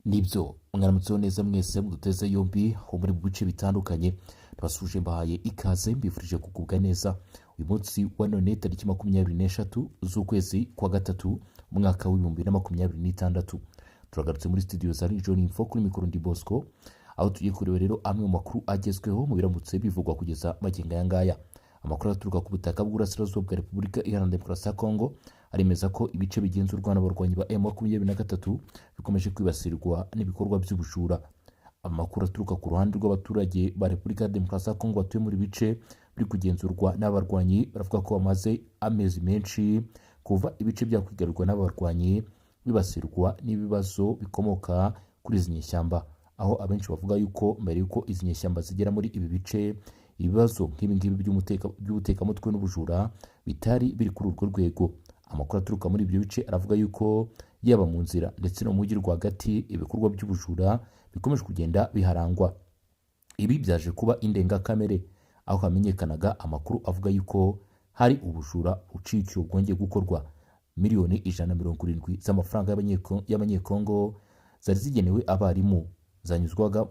Nibyo, mwaramutseho neza mwese muduteze yombi ho muri mu bice bitandukanye. Ndabasuje, mbahaye ikaze, mbifurije kugubwa neza uyu munsi wa none, tariki 23 z'ukwezi kwa gatatu, umwaka w'2026. Turagarutse muri studio za Region Info, kuri mikoro ndi Bosco, aho tugiye kureba rero amwe mu makuru agezweho mu biramutse bivugwa kugeza magingo aya ngaya. Amakuru aturuka ku butaka bw'uburasirazuba bwa Repubulika Iharanira Demokarasi ya Kongo aremeza ko ibice bigenzurwa n'abarwanyi ba M23 bikomeje kwibasirwa n'ibikorwa by'ubujura. Amakuru aturuka ku ruhande rw'abaturage ba Repubulika ya Demokarasi ya Kongo batuye muri bice biri kugenzurwa n'abarwanyi baravuga ko bamaze amezi menshi kuva ibice byakwigarurwa n'abarwanyi bibasirwa n'ibibazo bikomoka kuri izi nyeshyamba, aho abenshi bavuga yuko mbere y'uko izi nyeshyamba zigera muri ibi bice, ibibazo nk'ibi ngibi by'ubutekamutwe n'ubujura bitari biri kuri urwo rwego. Amakuru aturuka muri ibyo bice aravuga yuko yaba mu nzira ndetse no mu mujyi rwagati, ibikorwa by'ubujura bikomeje kugenda biharangwa. Ibi byaje kuba indengakamere, aho hamenyekanaga amakuru avuga yuko hari ubujura buciye bwongeye gukorwa. Miliyoni 170 z'amafaranga y'abanyekongo zari zigenewe abarimu zanyuzwaga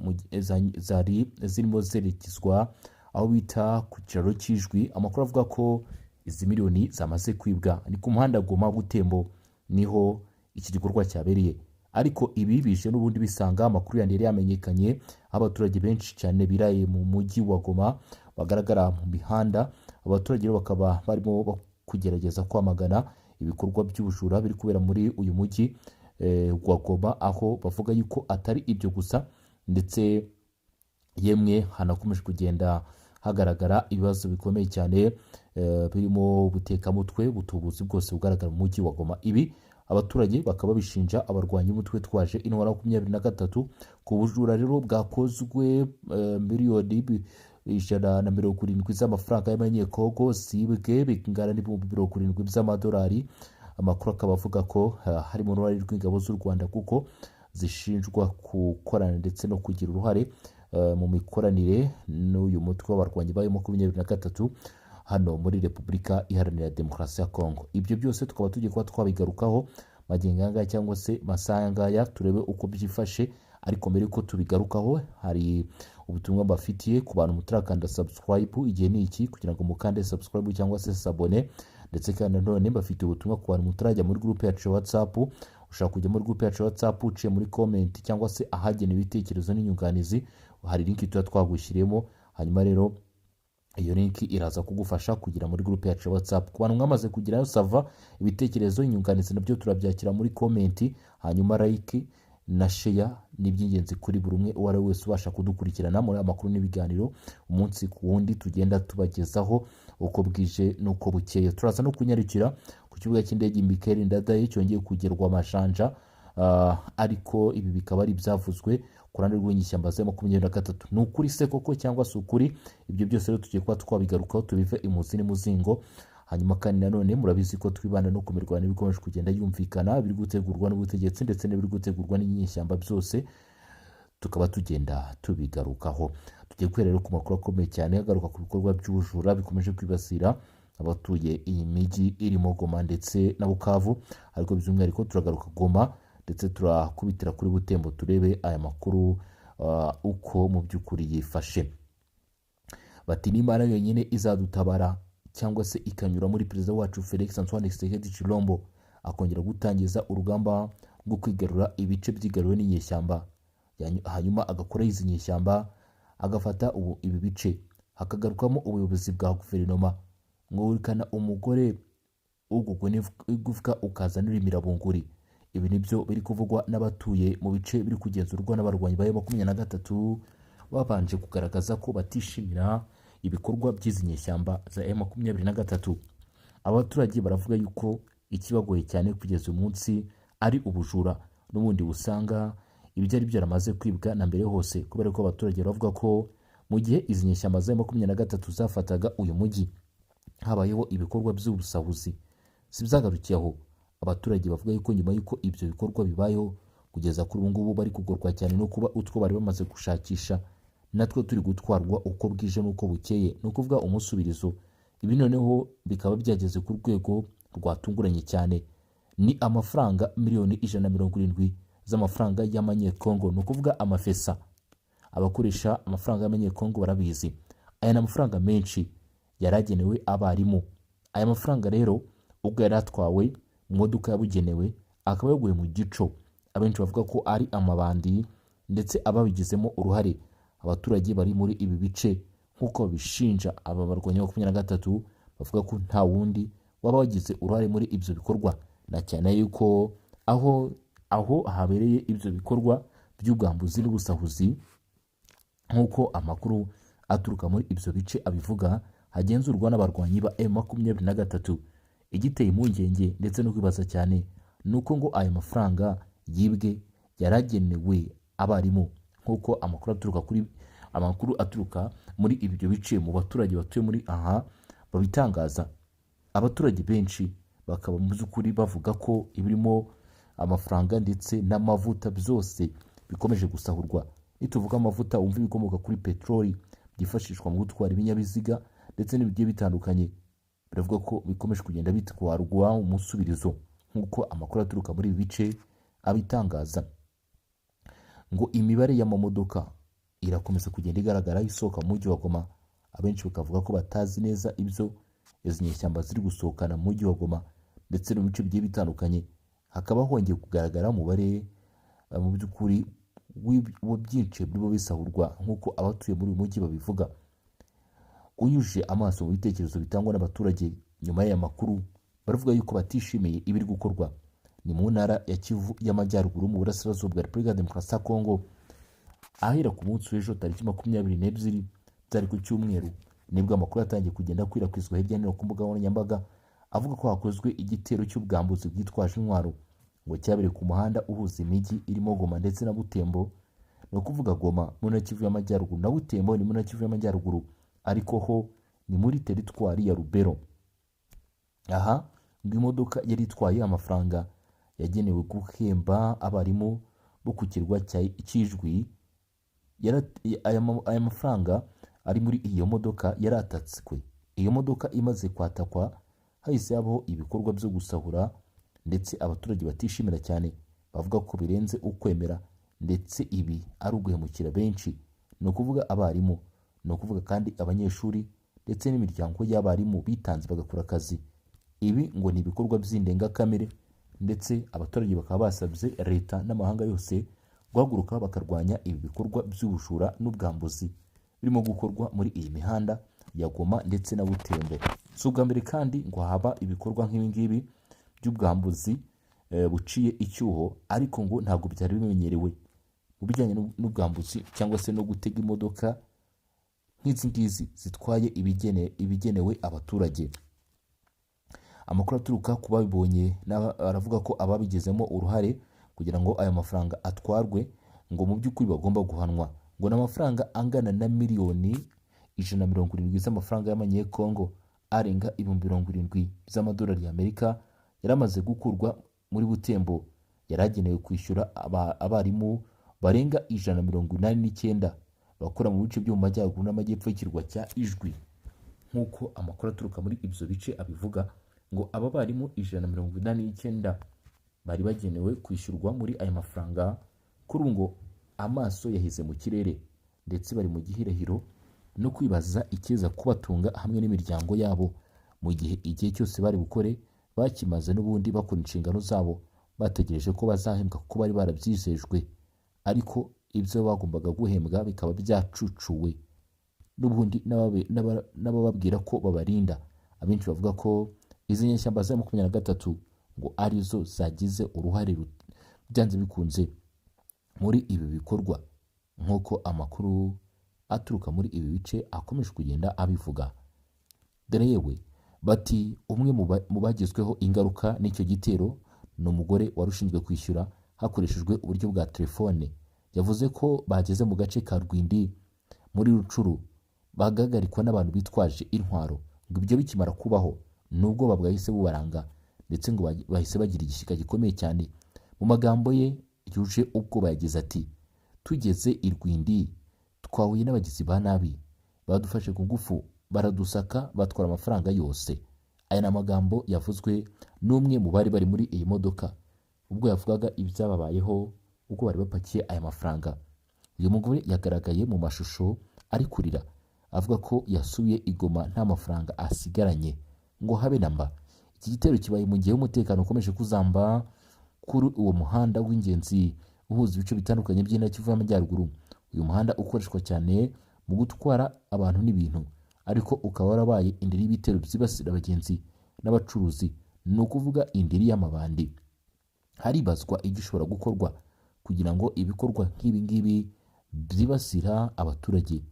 zari zirimo zerekezwa aho bita ku kiraro cy'Ijwi. Amakuru avuga ko izi miliyoni zamaze kwibwa. Ni ku muhanda Goma Butembo niho iki gikorwa cyabereye. Ariko ibi bije n'ubundi bisanga amakuru yandi yari yamenyekanye, aho abaturage benshi cyane biraye mu mujyi wa Goma bagaragara mu mihanda. Abaturage rero bakaba barimo kugerageza kwamagana ibikorwa by'ubujura biri kubera muri uyu mujyi wa Goma, aho bavuga yuko atari ibyo gusa, ndetse yemwe hanakomeje kugenda hagaragara ibibazo bikomeye cyane birimo ubutekamutwe, ubutubuzi bwose bugaragara mu mujyi wa Goma. Ibi abaturage bakaba babishinja abarwanyi b'umutwe witwaje intwaro 23. Ku bujura rero bwakozwe, miliyoni 170 z'amafaranga y'amanyekongo zibwe, bingana n'70,000 by'amadolari. Amakuru akaba avuga ko harimo uruhare rw'ingabo z'u Rwanda, kuko zishinjwa gukorana ndetse no kugira uruhare mu mikoranire n'uyu mutwe w'abarwanyi ba 23 hano muri Repubulika Iharanira Demokarasi ya Kongo. Ibyo byose tukaba tugiye kuba twabigarukaho magingo aya ngaya cyangwa se masaha aya ngaya, turebe uko byifashe. Ariko mbere yuko tubigarukaho, hari ubutumwa mbafitiye ku bantu mutarakanda subscribe. Igihe ni iki kugira ngo mukande subscribe cyangwa se s'abonner. Ndetse kandi nanone mbafitiye ubutumwa ku bantu mutarajya muri groupe yacu ya WhatsApp. Ushobora kujya muri groupe yacu ya WhatsApp uciye muri comment cyangwa se ahagenewe ibitekerezo n'inyunganizi, hari link tuba twagushyiriyemo. Hanyuma rero iyo link iraza kugufasha kugera muri groupe yacu ya WhatsApp. Ku bantu mwamaze kugerayo, ça va. Ibitekerezo, inyunganizi nabyo turabyakira muri comment. Hanyuma like na share ni iby'ingenzi kuri buri umwe uwo ari we wese ubasha kudukurikirana muri aya makuru n'ibiganiro umunsi ku wundi tugenda tubagezaho uko bwije n'uko bukeye. Turaza no kunyarukira ku kibuga cy'indege Melchior Ndadaye cyongeye kugerwa amajanja, ariko ibi bikaba ari ibyavuzwe ku ruhande rw'inyeshyamba za 23. Ni ukuri se koko cyangwa se ukuri? Ibyo byose rero tugiye kuba twabigarukaho, tubive imuzi n'umuzingo. Hanyuma kandi nanone murabizi ko twibanda no ku mirwano ikomeje kugenda yumvikana, biri gutegurwa n'ubutegetsi ndetse n'ibiri gutegurwa n'inyeshyamba, byose tukaba tugenda tubigarukaho. Tugiye guhera rero ku makuru akomeye cyane agaruka ku bikorwa by'ubujura bikomeje kwibasira abatuye iyi mijyi irimo Goma ndetse na Bukavu, ariko by'umwihariko turagaruka Goma ndetse turakubitira kuri Butembo, turebe aya makuru uko mu by'ukuri yifashe. Bati n'Imana yonyine izadutabara cyangwa se ikanyura muri perezida wacu Felix Antoine Tshisekedi Tshilombo, akongera gutangiza urugamba rwo kwigarura ibice byigaruriwe n'inyeshyamba, hanyuma agakuraho izi nyeshyamba, agafata ubu ibi bice, hakagarukamo ubuyobozi bwa guverinoma. Ngo wirukana umugore ugugwa n'igufwa ukazana imirabunguri. Ibi nibyo biri kuvugwa n'abatuye mu bice biri kugenzurwa n'abarwanyi ba 23, babanje kugaragaza ko batishimira ibikorwa by'izi nyeshyamba za M23. Abaturage baravuga yuko ikibagoye cyane kugeza uyu munsi ari ubujura n'ubundi busanga ibyari byaramaze kwibwa na mbere hose, kubera ko abaturage bavuga ko mu gihe izi nyeshyamba za 23 zafataga uyu mujyi habayeho ibikorwa by'ubusahuzi. Si byagarukiye aho, abaturage bavuga yuko nyuma y'uko ibyo bikorwa bibayeho, kugeza kuri ubu ngubu bari kugorwa cyane no kuba utwo bari bamaze gushakisha natwo turi gutwarwa uko bwije n'uko bukeye, ni ukuvuga umusubirizo. Ibi noneho bikaba byageze ku rwego rwatunguranye cyane. Ni amafaranga miliyoni 170. z'amafaranga y'amanyekongo, ni ukuvuga amafesa. Abakoresha amafaranga y'amanyekongo barabizi. Aya ni amafaranga menshi yari agenewe abarimu. Aya mafaranga rero ubwo yari atwawe mu modoka yabugenewe, akaba yaguye mu gico abenshi bavuga ko ari amabandi ndetse ababigizemo uruhare abaturage bari muri ibi bice, nk'uko babishinja aba barwanya 23, bavuga ko nta wundi waba wagize uruhare muri ibyo bikorwa, na cyane yuko aho habereye ibyo bikorwa by'ubwambuzi n'ubusahuzi, nk'uko amakuru aturuka muri ibyo bice abivuga, hagenzurwa n'abarwanyi ba M23. Igiteye impungenge ndetse no kwibaza cyane ni uko ngo ayo mafaranga yibwe yaragenewe abarimu, nk'uko amakuru aturuka muri ibyo bice mu baturage batuye muri aha babitangaza. Abaturage benshi bakaba mu by'ukuri bavuga ko ibirimo amafaranga ndetse n'amavuta byose bikomeje gusahurwa. Nituvuga amavuta, wumva ibikomoka kuri peteroli byifashishwa mu gutwara ibinyabiziga ndetse n'ibigiye bitandukanye. Biravuga ko bikomeje kugenda bitwarwa umusubirizo, nk'uko amakuru aturuka muri ibi bice abitangaza. Ngo imibare y'amamodoka irakomeza kugenda igaragara isohoka mu mujyi wa Goma, abenshi bakavuga ko batazi neza ibyo izi nyeshyamba ziri gusohokana mu mujyi wa Goma ndetse no mu bice bigiye bitandukanye. Hakaba hongeye kugaragara umubare mu by'ukuri wa byinshi birimo bisahurwa, nk'uko abatuye muri uyu mujyi babivuga. Unyujije amaso mu bitekerezo bitangwa n'abaturage nyuma y'aya makuru, baravuga yuko batishimiye ibiri gukorwa. Ni mu ntara ya Kivu y'Amajyaruguru, mu burasirazuba bwa Repubulika ya Demokarasi ya Kongo. Ahera ku munsi w'ejo tariki 22, byari ku cyumweru, nibwo amakuru yatangiye kugenda akwirakwizwa hirya no hino ku mbuga nkoranyambaga avuga ko hakozwe igitero cy'ubwambuzi bwitwaje intwaro, ngo cyabereye ku muhanda uhuza imijyi irimo Goma ndetse na Butembo. Ni ukuvuga Goma mu ntara Kivu y'Amajyaruguru na Butembo ni mu ntara Kivu y'Amajyaruguru, ariko ho ni muri teritwari ya Rubero. Aha ngo imodoka yari itwaye amafaranga yagenewe guhemba abarimu bo ku kirwa cy'Ijwi, aya mafaranga ari muri iyo modoka yaratatswe. Iyo modoka imaze kwatakwa, hahise habaho ibikorwa byo gusahura, ndetse abaturage batishimira cyane, bavuga ko birenze ukwemera, ndetse ibi ari uguhemukira benshi, ni ukuvuga abarimu, ni ukuvuga kandi abanyeshuri ndetse n'imiryango y'abarimu bitanze bagakora akazi. Ibi ngo ni ibikorwa by'indengakamere, ndetse abaturage bakaba basabye leta n'amahanga yose guhaguruka bakarwanya ibi bikorwa by'ubujura n'ubwambuzi birimo gukorwa muri iyi mihanda ya Goma ndetse na Butembo. Si ubwa mbere kandi ngo haba ibikorwa nk'ibi ngibi by'ubwambuzi buciye icyuho, ariko ngo ntabwo byari bimenyerewe mu bijyanye n'ubwambuzi cyangwa se no gutega imodoka nk'izi ngizi zitwaye ibigenewe abaturage. Amakuru aturuka ku babibonye aravuga ko ababigizemo uruhare kugira ngo aya mafaranga atwarwe ngo mu by'ukuri bagomba guhanwa. Ngo ni amafaranga angana na miliyoni 170 z'amafaranga y'amanyekongo, arenga 70,000 by'amadolari y'Amerika, yari amaze gukurwa muri Butembo, yari agenewe kwishyura abarimu barenga 189 bakora mu bice byo mu majyaruguru n'amajyepfo y'ikirwa cya Ijwi. Nk'uko amakuru aturuka muri ibyo bice abivuga, ngo aba barimu 189 bari bagenewe kwishyurwa muri aya mafaranga, kuri ubu ngo amaso yaheze mu kirere, ndetse bari mu gihirahiro no kwibaza ikiza kubatunga hamwe n'imiryango yabo, mu gihe igihe cyose bari bukore bakimaze n'ubundi bakora inshingano zabo bategereje ko bazahembwa kuko bari barabyizejwe, ariko ibyo bagombaga guhembwa bikaba byacucuwe n'ubundi n'abababwira ko babarinda. Abenshi bavuga ko izi nyeshyamba za 23 ngo arizo zagize uruhare byanze bikunze muri ibi bikorwa, nk'uko amakuru aturuka muri ibi bice akomeje kugenda abivuga. Dore yewe bati umwe mu bagizweho ingaruka n'icyo gitero ni umugore wari ushinzwe kwishyura hakoreshejwe uburyo bwa telefone. Yavuze ko bageze mu gace ka Rwindi muri Rucuru bagahagarikwa n'abantu bitwaje intwaro. Ngo ibyo bikimara kubaho n'ubwoba bwahise bubaranga, ndetse ngo bahise bagira igishyika gikomeye cyane. Mu magambo ye yuje ubwoba yagize ati: "Tugeze i Rwindi twahuye n'abagizi ba nabi, badufashe ku ngufu, baradusaka, batwara amafaranga yose." Aya ni amagambo yavuzwe n'umwe mu bari bari muri iyi modoka ubwo yavugaga ibyababayeho. ubwo bari bapakiye aya mafaranga. Uyu mugore yagaragaye mu mashusho ari kurira avuga ko yasubiye i Goma nta mafaranga asigaranye ngo habe na mba. Iki gitero kibaye mu gihe umutekano ukomeje kuzamba kuri uwo muhanda w'ingenzi uhuza ibice bitandukanye by'intara Kivu y'Amajyaruguru. Uyu muhanda ukoreshwa cyane mu gutwara abantu n'ibintu, ariko ukaba warabaye indiri y'ibitero byibasira abagenzi n'abacuruzi, ni ukuvuga indiri y'amabandi. Haribazwa igishobora gukorwa kugira ngo ibikorwa nk'ibi ngibi byibasira abaturage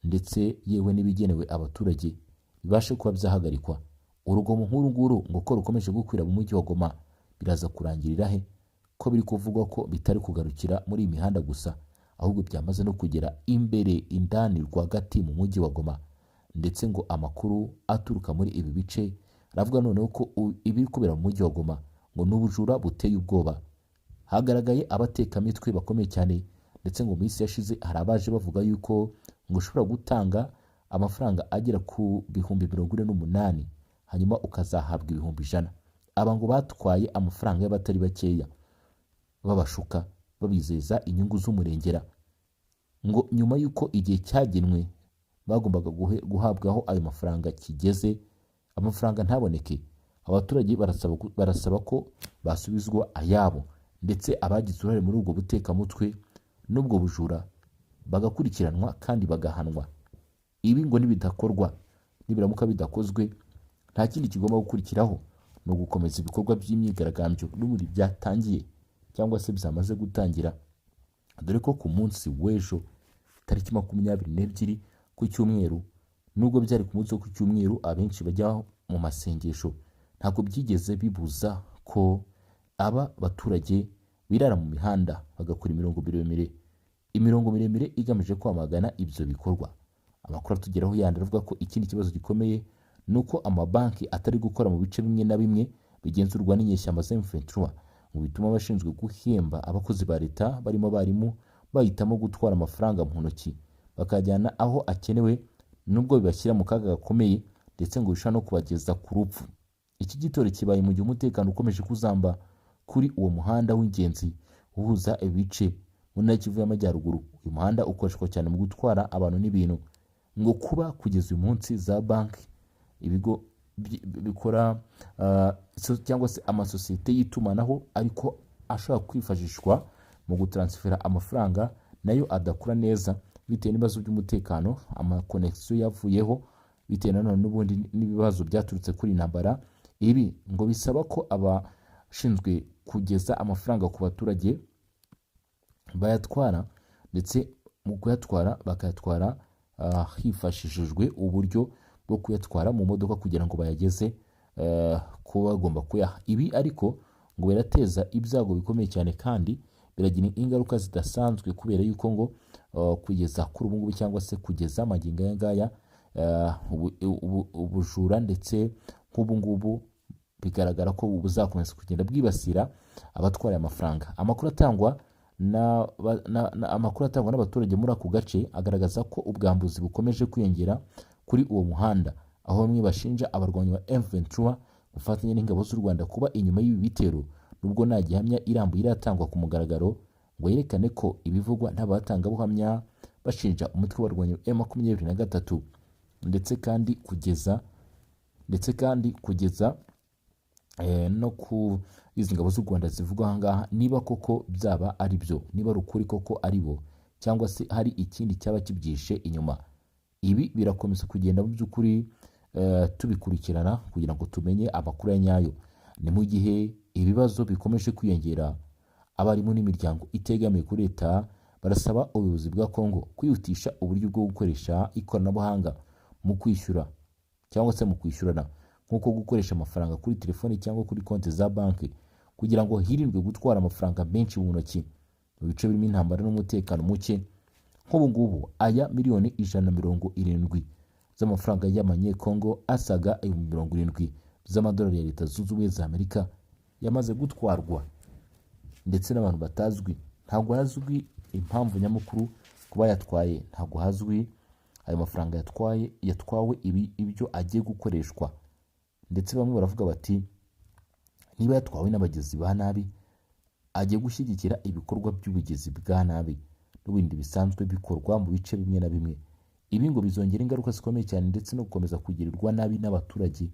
ndetse yewe n'ibigenewe abaturage bibashe kuba byahagarikwa. Urugomo nk'uru nguru ngo ko rukomeje gukwira mu mujyi wa Goma, biraza kurangirira he, ko biri kuvugwa ko bitari kugarukira muri iyi mihanda gusa, ahubwo byamaze no kugera imbere indani rwagati mu mujyi wa Goma? Ndetse ngo amakuru aturuka muri ibi bice aravuga noneho ko ibiri kubera mu mujyi wa Goma ngo ni ubujura buteye ubwoba. Hagaragaye abatekamitwe bakomeye cyane, ndetse ngo mu minsi yashize hari abaje bavuga yuko ngo ushobora gutanga amafaranga agera ku 48,000, hanyuma ukazahabwa 100,000. Aba ngo batwaye amafaranga y'abatari bakeya, babashuka, babizeza inyungu z'umurengera, ngo nyuma y'uko igihe cyagenwe bagombaga guhabwaho ayo mafaranga kigeze, amafaranga ntaboneke. Abaturage barasaba ko basubizwa ayabo, ndetse abagize uruhare muri ubwo butekamutwe n'ubwo bujura bagakurikiranwa kandi bagahanwa. Ibi ngo nibidakorwa, nibiramuka bidakozwe, nta kindi kigomba gukurikiraho, ni ugukomeza ibikorwa by'imyigaragambyo n'ubundi byatangiye cyangwa se byamaze gutangira, dore ko ku munsi w'ejo tariki 22 ku cyumweru, nubwo byari ku munsi wo ku cyumweru abenshi bajya mu masengesho, ntabwo byigeze bibuza ko aba baturage birara mu mihanda bagakora imirongo miremire, imirongo miremire igamije kwamagana ibyo bikorwa. Amakuru atugeraho yandi aravuga ko ikindi kibazo gikomeye ni uko amabanki atari gukora mu bice bimwe na bimwe bigenzurwa n'inyeshyamba za M23, ngo bituma abashinzwe guhemba abakozi ba leta barimo abarimu bahitamo gutwara amafaranga mu ntoki bakajyana aho akenewe, nubwo bibashyira mu kaga gakomeye, ndetse ngo bishobora no kubageza ku rupfu. Iki gitero kibaye mu gihe umutekano ukomeje kuzamba kuri uwo muhanda w'ingenzi uhuza ibice mu ntara Kivu y'Amajyaruguru. Uyu muhanda ukoreshwa cyane mu gutwara abantu n'ibintu. Ngo kuba kugeza uyu munsi za banki, ibigo bikora cyangwa se amasosiyete y'itumanaho ariko ashobora kwifashishwa mu gutaransifera amafaranga nayo adakora neza bitewe n'ibibazo by'umutekano, amakonegisiyo yavuyeho bitewe nanone n'ubundi n'ibibazo byaturutse kuri iyi ntambara. Ibi ngo bisaba ko abashinzwe kugeza amafaranga ku baturage bayatwara, ndetse mu kuyatwara bakayatwara hifashishijwe uburyo bwo kuyatwara mu modoka kugira ngo bayageze kuba bagomba kuyaha. Ibi ariko ngo birateza ibyago bikomeye cyane kandi biragira ingaruka zidasanzwe, kubera yuko ngo kugeza kuri ubu ngubu cyangwa se kugeza magingo aya ngaya, ubujura ndetse nk'ubu ngubu bigaragara ko buzakomeza kugenda bwibasira abatwara aya mafaranga. Amakuru atangwa n'abaturage muri ako gace agaragaza ko ubwambuzi bukomeje kwiyongera kuri uwo muhanda, aho bamwe bashinja abarwanyi ba M23 gufatanya n'ingabo z'u Rwanda kuba inyuma y'ibi bitero, nubwo nta gihamya irambuye iratangwa ku mugaragaro ngo yerekane ko ibivugwa n'abatangabuhamya bashinja umutwe w'abarwanyi wa M23. Ndetse kandi kugeza no ku izi ngabo z'u Rwanda zivugwa aha ngaha, niba koko byaba ari byo, niba ari ukuri koko ari bo, cyangwa se hari ikindi cyaba kibyihishe inyuma, ibi birakomeza kugenda mu by'ukuri tubikurikirana kugira ngo tumenye amakuru ya nyayo. Ni mu gihe ibibazo bikomeje kwiyongera, abarimu n'imiryango itegamiye kuri leta barasaba ubuyobozi bwa Kongo kwihutisha uburyo bwo gukoresha ikoranabuhanga mu kwishyura cyangwa se mu kwishyurana, nk'uko gukoresha amafaranga kuri telefoni cyangwa kuri konti za banki, kugira ngo hirindwe gutwara amafaranga menshi mu ntoki mu bice birimo intambara n'umutekano muke. Nk'ubu ngubu aya 170,000,000 z'amafaranga y'amanyekongo asaga 70,000 z'amadolari ya Leta Zunze Ubumwe za Amerika yamaze gutwarwa ndetse n'abantu batazwi. Ntabwo hazwi impamvu nyamukuru kuba yatwaye, ntabwo hazwi ayo mafaranga yatwaye yatwawe ibi ibyo agiye gukoreshwa. Ndetse bamwe baravuga bati niba yatwawe n'abagizi ba nabi agiye gushyigikira ibikorwa by'ubugizi bwa nabi n'ibindi bisanzwe bikorwa mu bice bimwe na bimwe. Ibi ngo bizongera ingaruka zikomeye cyane ndetse no gukomeza kugirirwa nabi n'abaturage,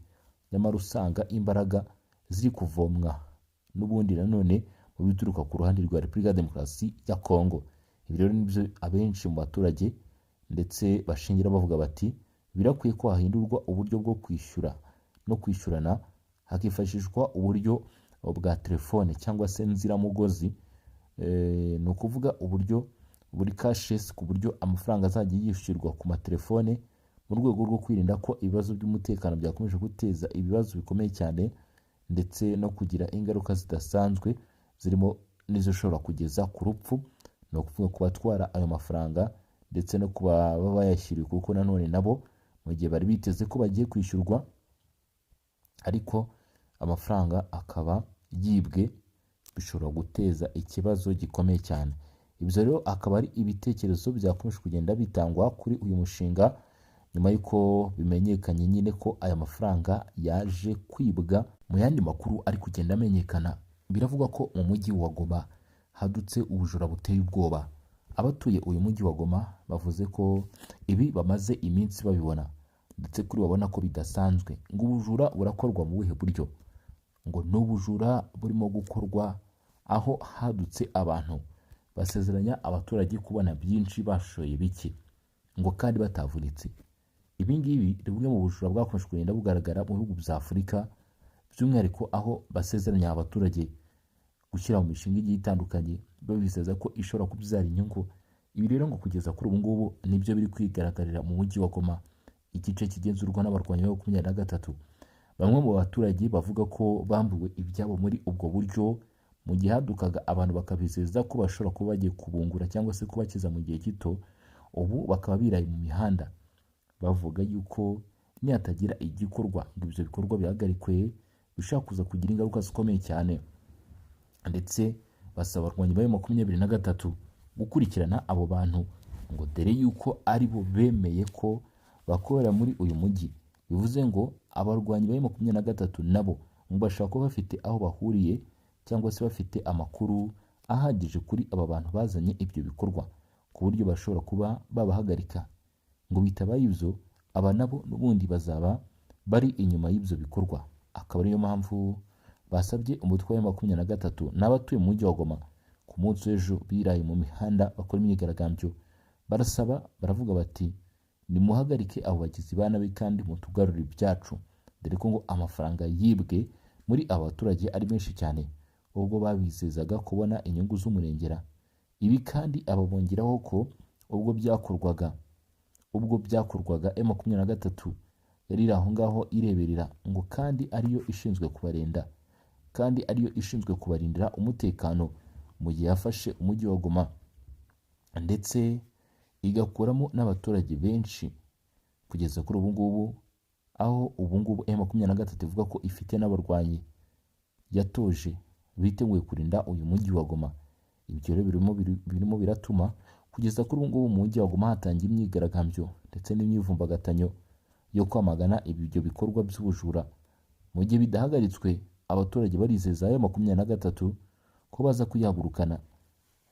nyamara usanga imbaraga ziri kuvomwa n'ubundi nanone mu bituruka ku ruhande rwa Repubulika ya Demokarasi ya Kongo. Ibi rero nibyo abenshi mu baturage ndetse bashingira bavuga bati birakwiye ko hahindurwa uburyo bwo kwishyura no kwishyurana, hakifashishwa uburyo bwa telefone cyangwa se nziramugozi, ni ukuvuga uburyo buri cashless, ku buryo amafaranga azajya yishyurwa ku matelefone, mu rwego rwo kwirinda ko ibibazo by'umutekano byakomeje guteza ibibazo bikomeye cyane ndetse no kugira ingaruka zidasanzwe zirimo n'izishobora kugeza ku rupfu, ni ukuvuga ku batwara ayo mafaranga ndetse no ku baba bayashyiriwe, kuko nanone nabo mu gihe bari biteze ko bagiye kwishyurwa ariko amafaranga akaba yibwe, bishobora guteza ikibazo gikomeye cyane. Ibyo rero akaba ari ibitekerezo byakomeje kugenda bitangwa kuri uyu mushinga nyuma y'uko bimenyekanye nyine ko aya mafaranga yaje kwibwa. Mu yandi makuru ari kugenda amenyekana, biravugwa ko mu mujyi wa Goma hadutse ubujura buteye ubwoba. Abatuye uyu mujyi wa Goma bavuze ko ibi bamaze iminsi babibona, ndetse kuri babona ko bidasanzwe. Ngo ubujura burakorwa mu buhe buryo? Ngo ni ubujura burimo gukorwa aho hadutse abantu basezeranya abaturage kubona byinshi bashoye bike, ngo kandi batavunitse. Ibi ngibi ni bumwe mu bujura bwakomeje kugenda bugaragara mu bihugu bya Afurika, by'umwihariko aho basezeranya abaturage gushyira mu mishinga igiye itandukanye babizeza ko ishobora kubyara inyungu. Ibi rero ngo kugeza kuri ubu ngubu nibyo biri kwigaragarira mu mujyi wa Goma, igice kigenzurwa n'abarwanyi ba 23. Bamwe mu baturage bavuga ko bambuwe ibyabo muri ubwo buryo, mu gihe hadukaga abantu bakabizeza ko bashobora kuba bagiye kubungura cyangwa se kubakiza mu gihe gito, ubu bakaba biraye mu mihanda bavuga yuko nihatagira igikorwa ngo ibyo bikorwa bihagarikwe, bishobora kuza kugira ingaruka zikomeye cyane. Ndetse basaba abarwanyi ba 23 gukurikirana abo bantu, ngo dore yuko ari bo bemeye ko bakorera muri uyu mujyi. Bivuze ngo abarwanyi ba 23 nabo ngo bashobora kuba bafite aho bahuriye cyangwa se bafite amakuru ahagije kuri aba bantu bazanye ibyo bikorwa, ku buryo bashobora kuba babahagarika. Ngo bitabaye ibyo, aba nabo n'ubundi bazaba bari inyuma y'ibyo bikorwa. Akaba ariyo mpamvu basabye umutwe wa 23 n'abatuye mu mujyi wa Goma ku munsi w'ejo biraye mu mihanda bakora imyigaragambyo, barasaba, baravuga bati nimuhagarike abo bagizi ba nabi kandi mutugarurire ibyacu, dore ko ngo amafaranga yibwe muri aba baturage ari menshi cyane ubwo babizezaga kubona inyungu z'umurengera. Ibi kandi ababongeraho ko ubwo byakorwaga M23 yari iri aho ngaho ireberera, ngo kandi ariyo ishinzwe kubarinda, kandi ariyo ishinzwe kubarindira umutekano mu gihe yafashe umujyi wa Goma, ndetse igakuramo n'abaturage benshi kugeza kuri ubu ngubu, aho ubu ngubu M23 ivuga ko ifite n'abarwanyi yatoje biteguye kurinda uyu mujyi wa Goma. Ibyo rero birimo biratuma kugeza kuri ubu ngubu mu mujyi wa Goma hatangiye imyigaragambyo ndetse n'imyivumbagatanyo yo kwamagana ibyo bikorwa by'ubujura. Mu gihe bidahagaritswe, abaturage barizeza ayo 23 ko baza kuyahagurukana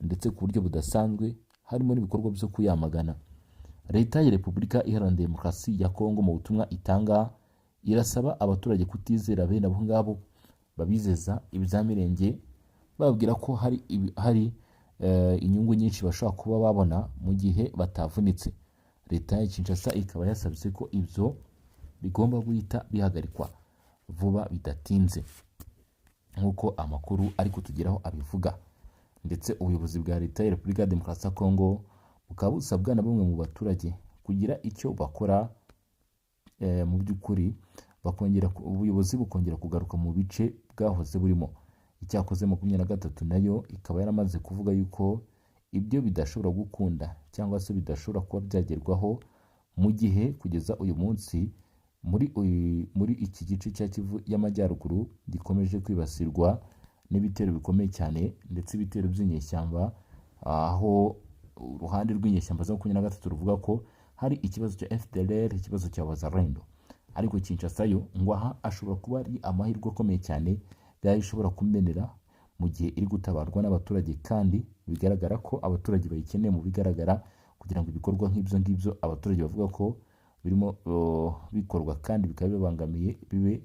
ndetse ku buryo budasanzwe, harimo n'ibikorwa byo kuyamagana. Leta ya Repubulika Iharanira Demokarasi ya Kongo mu butumwa itanga irasaba abaturage kutizera bene abo ngabo babizeza ibyamirenge, bababwira ko hari inyungu nyinshi bashobora kuba babona mu gihe batavunitse. Leta ya Kinshasa ikaba yasabye ko ibyo bigomba guhita bihagarikwa vuba bidatinze, nk'uko amakuru ari kutugeraho abivuga. Ndetse ubuyobozi bwa Leta ya Repubulika ya Demokarasi ya Kongo bukaba busabwa na bamwe mu baturage kugira icyo bakora, mu by'ukuri bakongera ubuyobozi bukongera kugaruka mu bice bwahoze burimo. Icyakoze 23 nayo ikaba yaramaze kuvuga yuko ibyo bidashobora gukunda cyangwa se bidashobora kuba byagerwaho mu gihe kugeza uyu munsi muri iki gice cya Kivu y'Amajyaruguru gikomeje kwibasirwa n'ibitero bikomeye cyane, ndetse ibitero by'inyeshyamba, aho uruhande rw'inyeshyamba za 23 ruvuga ko hari ikibazo cya FDLR, ikibazo cya Wazalendo. Ariko Kinshasa yo ngo aha ashobora kuba ari amahirwe akomeye cyane yayo ishobora kumenera mu gihe iri gutabarwa n'abaturage, kandi bigaragara ko abaturage bayikeneye mu bigaragara, kugira ngo ibikorwa nk'ibyo ngibyo abaturage bavuga ko birimo bikorwa kandi bikaba bibangamiye bibe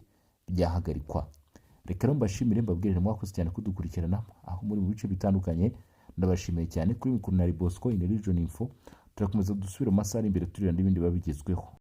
byahagarikwa. Reka rero mbashimire, mbabwire mwakoze cyane kudukurikirana aho muri mu bice bitandukanye. Ndabashimiye cyane. Kuri mikoro na Bosco in Region Info. Turakomeza dusubire mu masaha ari imbere tureba n'ibindi biba bigezweho.